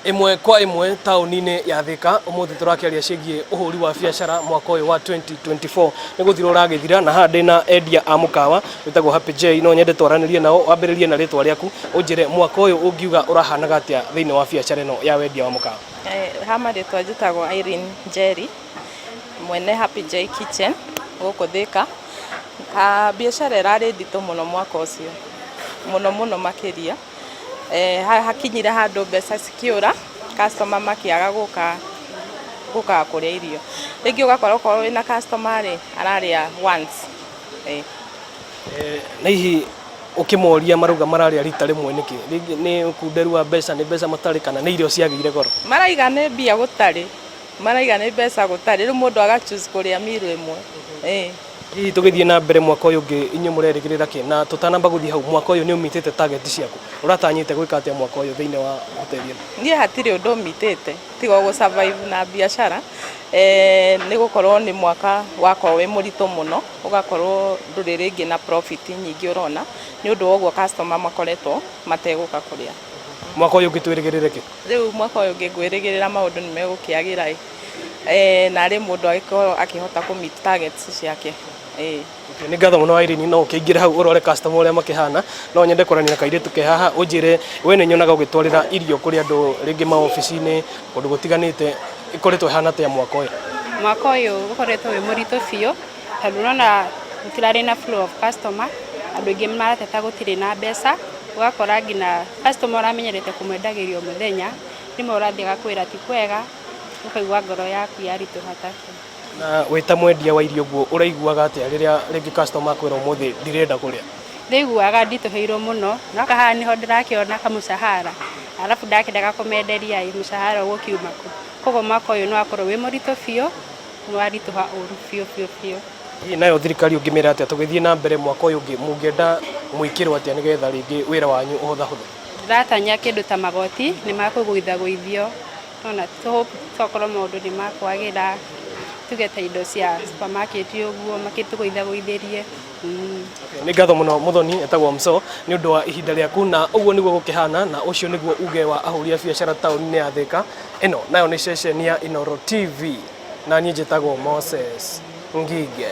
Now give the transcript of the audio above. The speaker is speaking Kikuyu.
Ĩmwe kwa ĩmwe taũni-inĩ ya Thĩka ũmũthĩ tũrakĩaria ciĩgiĩ ũhũri wa biacara mwaka ũyũ wa 2024 nĩ gũthira ũragĩthira na haha ndĩna endia a mũkawa wĩtagwo Happy J no nyende twaranĩrie nao wambĩrĩrie na rĩtwa rĩaku ũnjĩre mwaka ũyũ ũngiuga ũrahanaga atĩa thĩinĩ wa biacara ĩno ya wendia wa mũkawa. Ha marĩtwa njĩtagwo Irene Njeri, mwene Happy J Kitchen gũkũ Thĩka. Biacara ĩrarĩ nditũ mũno mwaka ũcio, mũno mũno makĩria. Hakinyire handũ mbeca cikĩũra, customer makĩaga gũka gũkaga kũrĩa irio. Rĩngĩ ũgakora okorwo wĩna customer rĩ, ararĩa once. Na hihi ũkĩmoria marauga mararĩa rita rĩmwe nĩkĩ? Rĩngĩ nĩ ũkunderu wa mbeca, nĩ mbeca matarĩ kana nĩ irio ciagĩire goro? Maraiga nĩ mbia gũtarĩ, maraiga nĩ mbeca gũtarĩ, rĩu mũndũ aga choose kũrĩa meal ĩmwe. Hihi tũgĩthiĩ na mbere mwaka ũyũ ũngĩ inyuĩ mũrerĩgĩrĩra kĩ? Na tũtanamba gũthiĩ hau, mwaka ũyũ nĩ ũmitĩte target ciaku? Ũratanyĩte gwĩka atĩa mwaka ũyũ thĩinĩ wa hoteli ĩno? Niĩ hatirĩ ũndũ mitĩte tiga o gũ survive na biacara, nĩ gũkorwo nĩ mwaka wakorwo wĩ mũritũ mũno, ũgakorwo ndũrĩ rĩngĩ na profit nyingĩ ũrona, nĩ ũndũ wa ũguo customer makoretwo mategũka kũrĩa. Mwaka ũyũ ũngĩ twĩrĩgĩrĩre kĩ? Rĩu mwaka ũyũ ũngĩ ngwĩrĩgĩrĩra maũndũ nĩ megũkĩagĩra ĩ. Eh, narĩ mũndũ agĩkorwo akĩhota kũ meet targets ciake. Ĩĩ. Nĩ ngatho mũno Irene, no ũkĩingĩre hau ũrore customer ũrĩa makĩhana. No nyende kwaranĩria na kairĩtu ke haha ũnjĩre we nĩ nyonaga ũgĩtwarĩra irio kũrĩ andũ rĩngĩ maobici-inĩ kũndũ gũtiganĩte, ĩkoretwo ĩhana atĩa mwaka ũyũ? Mwaka ũyũ ũkoretwo wĩ mũritũ biũ tondũ ũrona gũtirarĩ na flow of customer, andũ aingĩ marateta gũtirĩ na mbeca, ũgakora nginya customer ũramenyerete kũmwendagĩria o mũthenya, rĩmwe ũrathiĩ agakwĩra ti kwega, ũkaigua ngoro yaku yaritũha takĩ. Na wĩ ta mwendia wa irio ũguo ũraiguaga atĩa rĩrĩa rĩngĩ customer akwĩra ũmũthĩ ndirenda kũrĩa? Ndĩiguaga nditũhĩirwo mũno, no haha nĩho ndĩrakĩona kamũcahara, arabu ndakĩrega kũmenderia ĩ, mũcahara ũgũkiuma kũ? Koguo mwaka ũyũ nĩ wakorwo wĩ mũritũ biũ, nĩ waritũha ũru biũ biũ biũ. Hihi nayo thirikari ũngĩmĩra atĩa tũgĩthiĩ na mbere mwaka ũyũ ũngĩ mũngĩenda mwĩkĩrwo atĩa nĩgetha rĩngĩ wĩra wanyu ũhũthahũthe? Ndĩratanya kĩndũ ta magoti nĩ makũgũithagũithio. Nona tokorwo maũndũ nĩ makwagĩra, tuge ta indo cia supermarket ũguo makĩtũgũithagũithĩrie. Nĩ ngatho mũno Muthoni etagwo Mso nĩ ũndũ wa ihinda rĩaku na ũguo nĩguo gũkĩhana na ũcio nĩguo uge wa ahũri a biacara taũni-inĩ ya Thĩka. Ĩno nayo nĩ ceceni ya Inooro TV na niĩ njĩtagwo Moses Ngige.